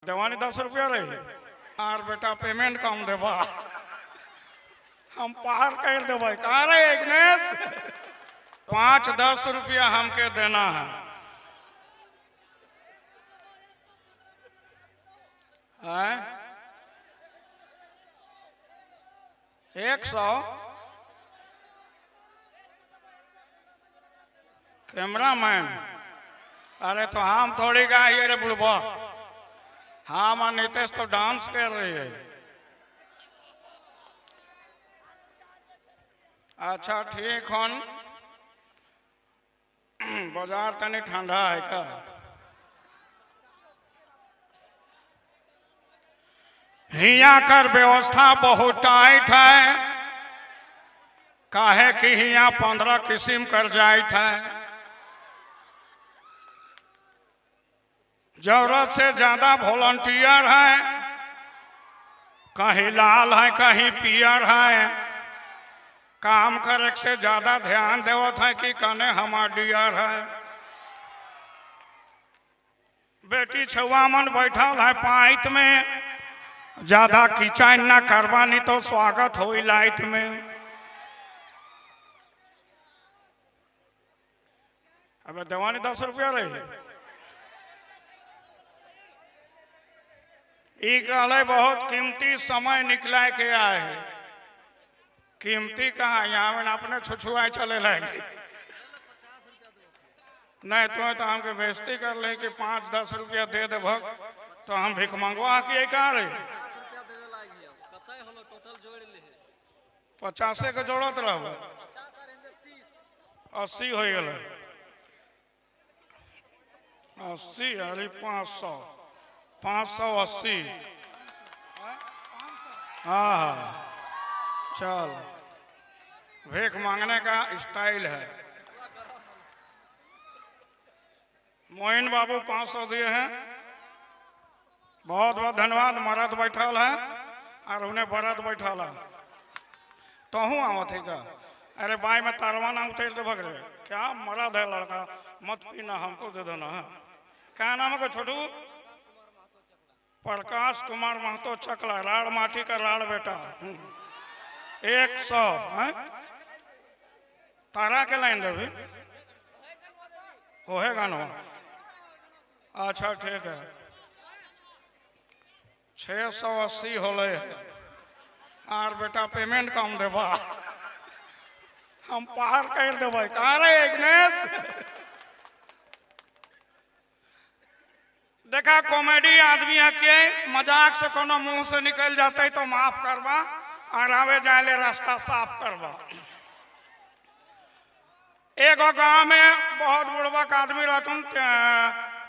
देवानी 10 रुपया रही। आर बेटा, पेमेंट कम देबा, हम पार कर देबै। कहाँ रे इग्नेश? 5-10 रुपया हमके देना है। हैं? 100। कैमरा मैन, अरे तो हम थोड़ी गाइए रे बुढ़बा। हम और नितेश तो डांस कर रही है। अच्छा, ठीक हन। बाजार तनी ठंडा है का? हिया कर व्यवस्था बहुत टाइट है, काहे कि हिया 15 किस्म कर जाइत है। जरूरत से ज्यादा वॉलंटियर है, कहीं लाल है, कहीं पियर है। काम करे से ज्यादा ध्यान देवत है कि कने हमार डियर है। बेटी छुआ मन बैठल है पाइत में, ज्यादा खिंचाइन ना करवा, नहीं तो स्वागत हो लाइट में। अबे देवानी 10 रुपया रही। ई कहले बहुत कीमती समय निकला के आए है। कीमती कहाँ? यहाँ में अपने छुछुआए चले लगे। नहीं तो हमके बेइज्जती कर ले कि 5-10 रुपया दे दे भग तो हम भीख मंगवा के कहाँ रही। 50 रुपया देवे लागी। अब कतई होलो टोटल जोड़ ले? 50 के जोड़त रहब। 50 और इंदे 30। 80 हो गए। 80, अरे 500, 580। हाँ, चल, भीख मांगने का स्टाइल है। मोइन बाबू 500 दिए हैं, बहुत बहुत धन्यवाद। मरद बैठल है और उन्हें बरद बैठल है। तहूँ आवत है का? अरे बाई में तारवा ना उतर दे भगरे। क्या मरद है लड़का। मत पीना, हमको दे देना है। क्या नाम है छोटू? प्रकाश कुमार महतो चकला, राड़ माटी का राड़ बेटा। 100 हैं। तारा के लाइन देवी होहे गानो। अच्छा, ठीक है। 680 होले। आर बेटा, पेमेंट कम देबा, हम पार कर देबै। कहाँ रे इग्नेश? देखा, कॉमेडी आदमी है के मजाक से कोनो मुंह से निकल जाते तो माफ करबा और आवे जाए ले रास्ता साफ करबा। एगो गांव में बहुत बुड़बक आदमी रहतुन।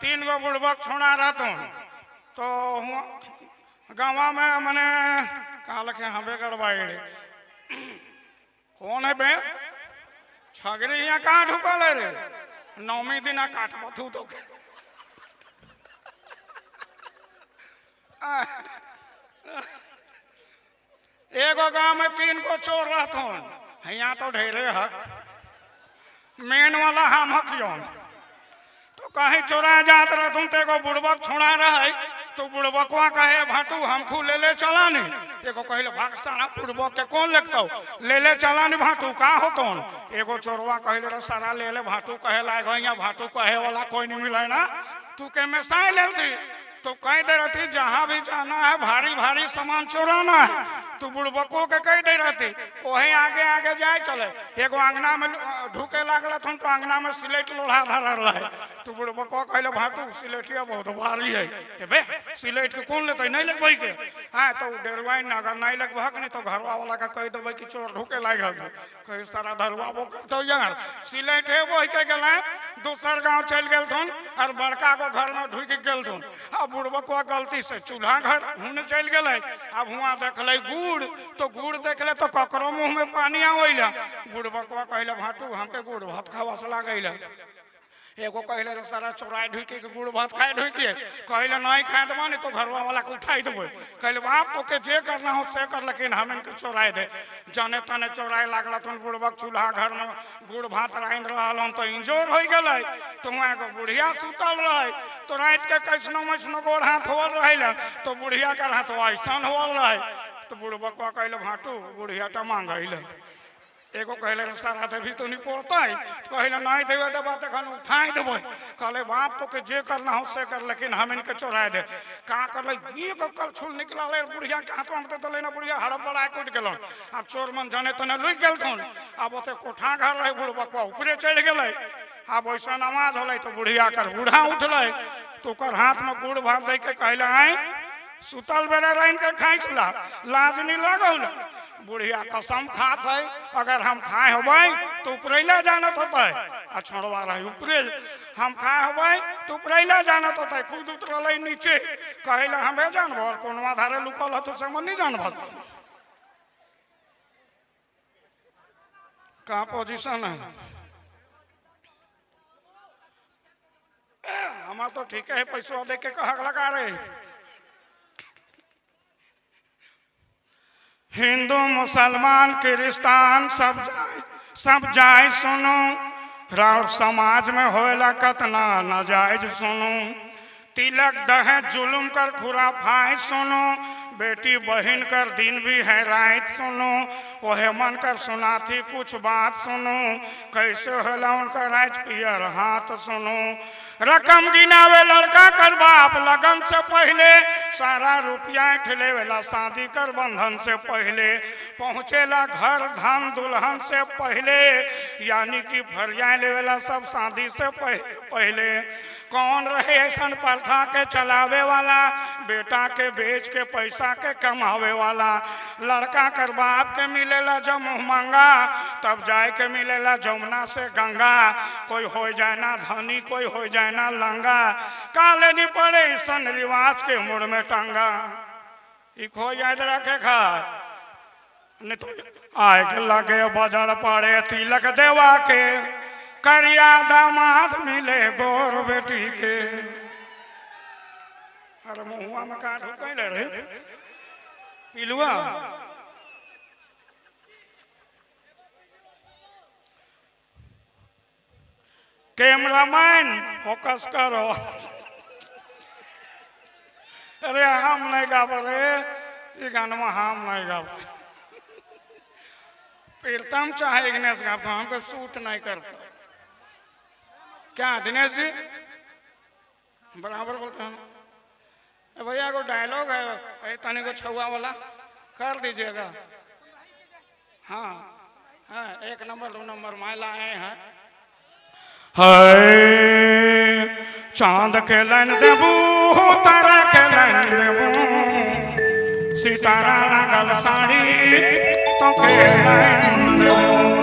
तीन गो बुड़बक छोड़ा रहतुन। तो गाँव में मने कहा लखे हमें गड़बाई रे। कौन है बे? छगरी यहाँ कहाँ ढुकल है रे? नौमी दिन काट बथू तो के। एगो गांव में तीन गो चोर रहथुन। यहाँ तो ढेरे हक, मेन वाला हम हकियन। तो कहीं चोरा जात रहथुन तो एगो बुड़बक छोड़ा रहे। तो बुड़बकवा कहे, भाटू, हमखू ले ले चला नी। एगो कहले, भाग सारा, बुड़बक के कौन लेखतो? ले ले चला नी भाटू, का होतोन? एगो चोरवा कहले, रे सारा, ले ले भाटू। कहे लाग यहाँ भाटू कहे वाला कोई नहीं मिले ना, तू के में साय ले थी। तो कह दे रही, जहाँ भी जाना है, भारी भारी सामान चुराना है। तो बुड़बको के कह दे रहती, वही आगे आगे जाए चले। एगो अंगना में ढुके लागल थन तो अंगना में सिलेट लोढ़ा धरल रहे। तो बुड़बको कहले, भाटू, सिलेटिया बहुत भारी है। ए बे, सिलेट के कौन लेते? नहीं लगबै के। हाँ, तो डेरवाई अगर नहीं लगभग नहीं तो घरवा वाला का कह देबै कि चोर ढुके लागल। कही सारा धरवा वो करतो यार। सिलेट है वही के गेल, दोसर गांव चल गेल थन और बड़का को घर में ढुक गेल थन। अब बुड़बकवा गलती से चूल्हा घर हुने चल गेलै। अब हुआ देखलै गुड़, तो गुड़ देखले तो ककरो मुंह में पानी आवैला। बुड़बकवा कहले, भाटू, हमके गुड़ भात खावा से लागैला। एगो कहले रे सारा चोराई ढुके के गुड़ भात खाए ढुके। कहले नहीं खाए देबा, नहीं तो घरवा वाला के उठाई देबे। कहले बाप तोके जे करना हो से कर, लेकिन हम इनके चोराई दे। जाने ताने चोराए लागल तुन बुढ़बक चूल्हा घर में गुड़ भात रांधि रहल हन तो इंजोर हो गेलै। तो वहाँ एगो बुढ़िया सुतल रहे, तो रात के कैसनो मैसनो गोड़ हाथ होल रहे, तो बुढ़िया के हाथ ऐसन होल रहे। तो बुढ़बकवा कहले भाटू बुढ़िया टा मांगल। एगो कहले रे सारा देवी तो नहीं पड़तै। तो कहले नहीं देवे देबा तखन उठाई देबै। कहले बाप तोके जे करना हो से कर, लेकिन हम इनके चोराए दे। का करले एक कलछुल निकलल बुढ़िया के हाथवा में दे ना, बुढ़िया हड़बड़ा के उठ गेलन। आब चोर मन जाने तने लुकि गेलथुन। आब ओते कोठा घर रहे बुढ़बकवा ऊपरे चढ़ि गेलै। आब वैसन आवाज होलै तो बुढ़िया कर बूढ़ा उठलै, तो ओकर हाथ में गुड़ भात दै के कहले आय सुतल बेरा राइन के खाइ छला, लाज नहीं लगल। बुढ़िया कसम खात है अगर हम खाए होबै तो उपरैला जानत होतै, आ छोड़वा रहे उपरे, हम खाए होबै तो उपरैला जानत होतै। खुद उतरलै नीचे, कहले हमे जानब और कोनो आधारे लुकल हतो से हम नहीं जानब। कहाँ पोजीशन है? हमार तो ठीक है, पैसा दे के कहक लगा रहे। हिंदू मुसलमान क्रिस्तान सब जाए सुनो, राउर समाज में होएला कतना नाजायज सुनो। तिलक दहे जुलुम कर खुराफाए सुनो, बेटी बहन कर दिन भी है रात सुनो। ओहे मन कर सुनाती कुछ बात सुनो, कैसे होला उनका राज पियर हाथ सुनो। रकम गिनावे लड़का कर बाप लगन से पहले, सारा रुपया ठेलेवेला शादी कर बंधन से पहले। पहुँचेला घर धान दुल्हन से पहले, यानी कि फरिया लेवेला सब शादी से पहले। कौन रहे ऐसा प्रथा के चलावे वाला, बेटा के बेच के पैसा के कमावे वाला। लड़का कर बाप के मिलेला जब मुँह मांगा, तब जाए के मिलेला जमुना से गंगा। कोई हो जाए ना धनी, कोई हो जाए ना लंगा, काले नहीं पड़े सन रिवाज के मुड़ में टांगा। इको याद रखे खा, नहीं तो आग लगे बजर पड़े तिलक देवा के, करिया दामाद मिले गोर बेटी के। अरे मुहुआ में का ढुकैले रे पिलुआ। कैमरामैन फोकस करो। अरे हम नहीं गाब रे ये गाना, हम नहीं गाब। प्रीतम चाहे दिनेश गाता, हमको सूट नहीं करता। क्या दिनेश जी बराबर बोलते हैं? भैया को डायलॉग है तनी को छुआ वाला कर दीजिएगा। हाँ हाँ, 1 नंबर 2 नंबर माइला आए हैं। हाय चांद के लाइन देबू, तारा के लाइन देबू, सितारा लागल साड़ी तो के लाइन देबू।